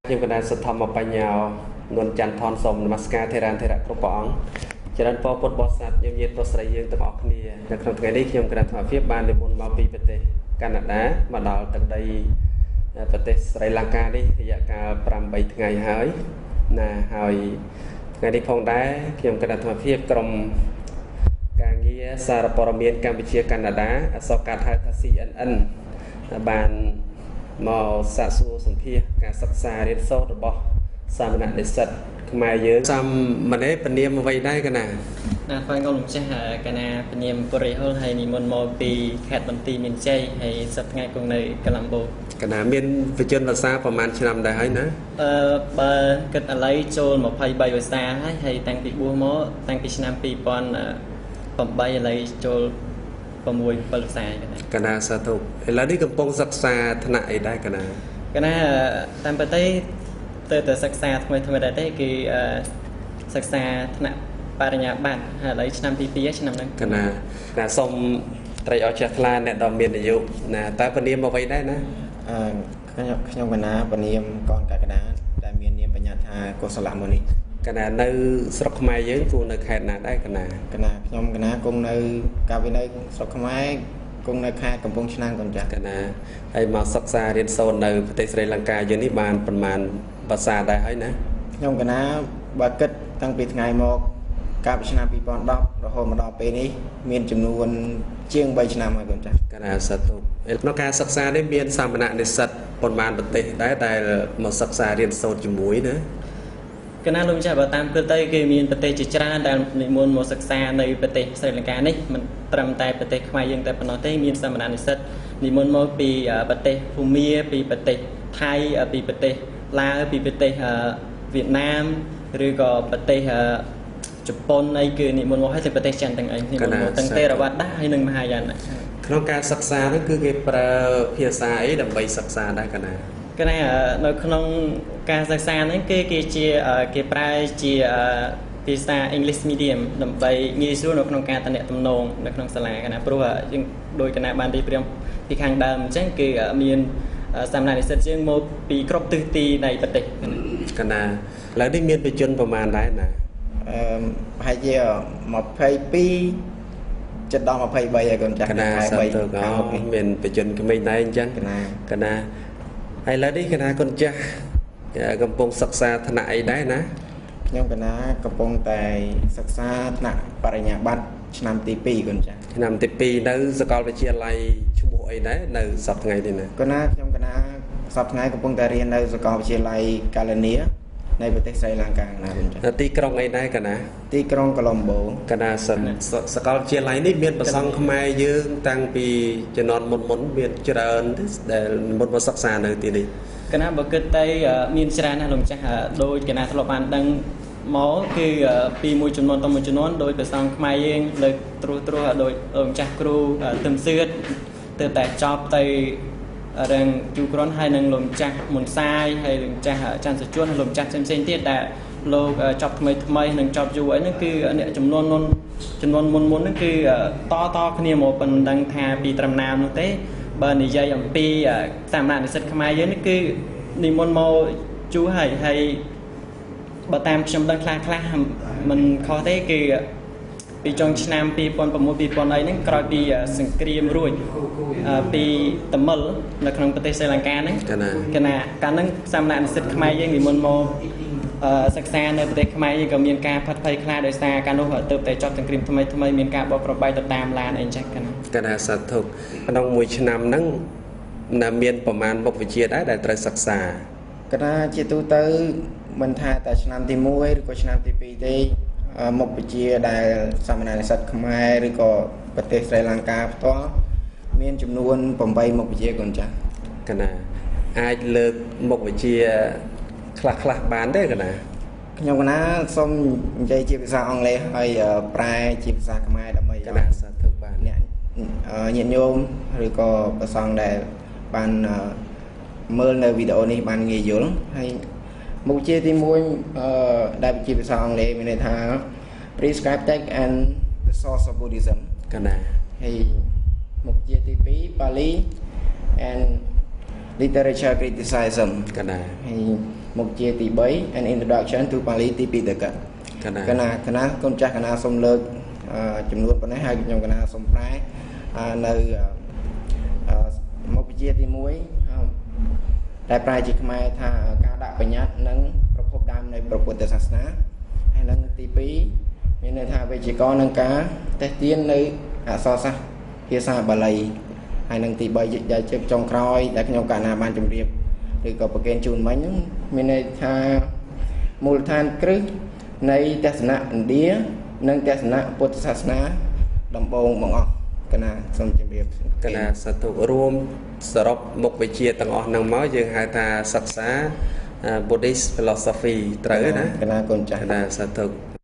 ខ្ញុំកណ្ដាលសទ្ធម្មបញ្ញានុនច័ន្ទថនសូមនមស្ការធេរានធេរៈគ្រប់ព្រះអង្គ ចម្រើនពរពុទ្ធបរិស័ទ ញាតិញាតិប្រុសស្រីយើងទាំងអស់គ្នា។ នៅក្នុងថ្ងៃនេះ ខ្ញុំកណ្ដាលធម្មភាពបាននិមន្តមកពីប្រទេសកាណាដា មកដល់ទឹកដីប្រទេសស្រីលង្កានេះរយៈកាល 8 ថ្ងៃហើយណា។ ហើយថ្ងៃនេះផងដែរ ខ្ញុំកណ្ដាលធម្មភាព ក្រុមការងារសារព័ត៌មានកម្ពុជាកាណាដា អក្សរកាត់ហៅថា CNN បានមកសាកសួរសម្ភាសការសិក្សារៀនសូត្ររបស់សាមណនិស្សិតខ្មែរយើង។ សាមណេរពនាមអ្វីដែរកណា? ណា ហ្វាងងម្ចាស់ កណាពនាមពុរិហុល ហើយនិមន្តមកពីខេត្តបន្ទាយមានជ័យ ហើយសប្តាហ៍ថ្ងៃគង់នៅកឡំបូ។ កណាមានវិជនភាសាប្រហែលឆ្នាំដែរហើយណា? អឺបើគិតឥឡូវចូល 23 វស្សាហើយ ហើយតាំងពីបួសមកតាំងពីឆ្នាំ 2008 ឥឡូវចូល 6 7 វស្សាកណា។ កណាសាធុ។ ឥឡូវនេះកំពុងសិក្សាថ្នាក់អីដែរកណា? កណា តាមពិតទៅទៅសិក្សាថ្មីថ្មីដែរទេ គឺសិក្សាថ្នាក់បរិញ្ញាបត្រ ហើយឥឡូវឆ្នាំទី 2 ឆ្នាំហ្នឹងកណា។ ណា សូមត្រេកអរជ្រះថ្លាអ្នកដ៏មានអាយុណា តើពនាមអ្វីដែរណា? អឺខ្ញុំកណាពនាមកនកកដា ដែលមាននាមបញ្ញត្តិថាកុសលមុនី។ កណានៅស្រុកខ្មែរយើងគួរនៅខេត្តណាដែរកណា? កណា ខ្ញុំកណាគង់នៅកាលពីនៅស្រុកខ្មែរ គង់នៅខេត្តកំពង់ឆ្នាំងកូនចាស់។ កណា ហើយមកសិក្សារៀនសូត្រនៅប្រទេសស្រីលង្កាយើងនេះបានប្រមាណភាសាដែរហើយណា? ខ្ញុំកណាបើគិតតាំងពីថ្ងៃមកកាលពីឆ្នាំ 2010 រហូតមកដល់ពេលនេះ មានចំនួនជាង 3 ឆ្នាំហើយកូនចាស់។ កណាសាធុ។ ក្នុងការសិក្សានេះ មានសាមណនិស្សិតប៉ុន្មានប្រទេសដែរដែលមកសិក្សារៀនសូត្រជាមួយណា? កណាលោកម្ចាស់ បើតាមគិតទៅ គេមានប្រទេសជាច្រើនដែលនិមន្តមកសិក្សានៅប្រទេសស្រីលង្កានេះ មិនត្រឹមតែប្រទេសខ្មែរយើងតែប៉ុណ្ណោះទេ។ មានសមណនិស្សិតនិមន្តមកពីប្រទេសភូមា ពីប្រទេសថៃ ពីប្រទេសឡាវ ពីប្រទេសវៀតណាម ឬក៏ប្រទេសជប៉ុនអី គឺនិមន្តមក ហើយទៅប្រទេសចិនទាំងអីនិមន្តមក ទាំងទេរវត្តដែរ ហើយនិងមហាយាន។ ក្នុងការសិក្សានោះ គឺគេប្រើភាសាអីដើម្បីសិក្សាដែរកណា? កណា នៅក្នុងការសិក្សាហ្នឹង គឺគេជាគេប្រើជាភាសា English medium ដើម្បីងាយស្រួលនៅក្នុងការតំណតំណងនៅក្នុងសាលាកណា ព្រោះយើងដោយកណាបានរៀបរៀងពីខាងដើមអញ្ចឹង គឺមានសាមណនិស្សិតយើងមកពីគ្រប់ទិសទីនៃប្រទេសកណា។ ឥឡូវនេះមានបជនប្រមាណដែរណា? អឺប្រហែលជា 22 ចិត្តដល់ 23 ហើយកូនចាស់កណា។ សាធុ ក៏មានបជនក្មេងដែរអញ្ចឹងកណា។ កណា ហើយឥឡូវនេះកណាគុណចាស់កំពុងសិក្សាថ្នាក់អីដែរណា? ខ្ញុំកណាកំពុងតែសិក្សាថ្នាក់បរិញ្ញាបត្រឆ្នាំទី 2 កូនចាស់។ ឆ្នាំទី 2 នៅសាកលវិទ្យាល័យឈ្មោះអីដែរនៅសប្តាហ៍ថ្ងៃនេះណា? កណា ខ្ញុំកណាសប្តាហ៍ថ្ងៃកំពុងតែរៀននៅសាកលវិទ្យាល័យកាឡានីនៃប្រទេសស្រីលង្កាណាកូនចាស់។ ទីក្រុងអីដែរកណា? ទីក្រុងកឡុំបូកណា។ សាកលវិទ្យាល័យនេះមានប្រសង់ខ្មែរយើងតាំងពីជំនាន់មុនមុនមានច្រើនទេដែលមុនមកសិក្សានៅទីនេះកណា?បើគិតទៅមានច្រើនណាស់លោកម្ចាស់ ដោយកណាធ្លាប់បានដឹងមក គឺពីមួយចំនួនទៅមួយចំនួន ដោយប្រសង់ខ្មែរយើងលើកត្រួសត្រាស ដោយលោកម្ចាស់គ្រូទឹមសឿតទៅតែចប់ទៅរឿងជូក្រន ហើយនឹងលោកម្ចាស់មុនសាយ ហើយលោកម្ចាស់ច័ន្ទសជួន ហើយលោកម្ចាស់ផ្សេងផ្សេងទៀតដែលលោកចប់ថ្មីថ្មីនិងចប់យូរអីហ្នឹង គឺអ្នកចំនួនមុនចំនួនមុនមុនហ្នឹង គឺតតគ្នាមក ប៉ុណ្ណឹងថាពីត្រឹមណានោះទេ។ បើនិយាយអំពីសាមណនិស្សិតខ្មែរយើងនេះ គឺនិមន្តមកយូរហើយ ហើយបើតាមខ្ញុំដឹងខ្លះខ្លះមិនខុសទេ គឺពីចុងឆ្នាំ 2006 2000 អីហ្នឹង ក្រោយពីសង្គ្រាមរួចពីតមិលនៅក្នុងប្រទេសស្រីលង្កាហ្នឹងកណា កាលហ្នឹងសាមណនិស្សិតខ្មែរយើងនិមន្តមកសិក្សានៅប្រទេសខ្មែរយើង ក៏មានការផាត់ភ័យខ្លះ ដោយសារកាលនោះទៅតែចប់សង្គ្រាមថ្មីថ្មី មានការបោកប្របែកទៅតាមឡានអីចឹងកណា។ កណាសាធុ។ ក្នុងមួយឆ្នាំហ្នឹងណា មានប្រមាណមុខវិជ្ជាដែរដែលត្រូវសិក្សាកណា? ជាទូទៅមិនថាតែឆ្នាំទី 1 ឬក៏ឆ្នាំទី 2 ទេ មុខវិជ្ជាដែលសាមណនិស្សិតខ្មែរឬក៏ប្រទេសស្រីលង្កាផ្ទាល់មានចំនួន 8 មុខវិជ្ជាកូនចាស់។ កណាអាចលើកមុខវិជ្ជាខ្លះខ្លះបានទេកណា? ខ្ញុំកណាសូមនិយាយជាភាសាអង់គ្លេស ហើយប្រែជាភាសាខ្មែរ ដើម្បីកណាសាធុបានអ្នកញាតិញោមឬក៏ប្រសង់ដែលបានមើលនៅវីដេអូនេះបានងាយយល់។ ហើយមុខវិជ្ជាទី 1 អឺដែលជាភាសាអង់គ្លេសមានន័យថា Prescribed Text and the Source of Buddhism កណា។ ហើយមុខវិជ្ជាទី 2 Pali and Literature Criticism កណា។ ហើយ មុខជាទី3 An Introduction to Pali Tipitaka កណា កណាកណាកូនចាស់កណាសូមលើកចំនួនប៉ុណ្ណេះ ហើយខ្ញុំកណាសូមប្រែនៅមុខវិជ្ជាទី1 ដែលប្រែជាខ្មែរថាការដាក់បញ្ញត្តិនិងប្រភពដើមនៃព្រះពុទ្ធសាសនា ហើយនឹងទី2 មានន័យថាវេយ្យាករណ៍និងការតេស្តទៀននៅអក្សរសាស្ត្រភាសាបាលី ហើយនឹងទី3 ដែលជាចុងក្រោយដែលខ្ញុំកាលណាបានជម្រាបឬក៏ប្រកេនជូនមិញហ្នឹង មានន័យថាមូលដ្ឋានគ្រឹះនៃទស្សនៈឥណ្ឌានិងទស្សនៈពុទ្ធសាសនាដំបូងបង្អស់។ កណាសូមជម្រាប កណាសតុ រួមសរុបមុខវិជ្ជាទាំងអស់ហ្នឹងមក យើងហៅថាសិក្សា Buddhist philosophy ត្រូវណា? កណាកូនចាស់ កណាសតុ។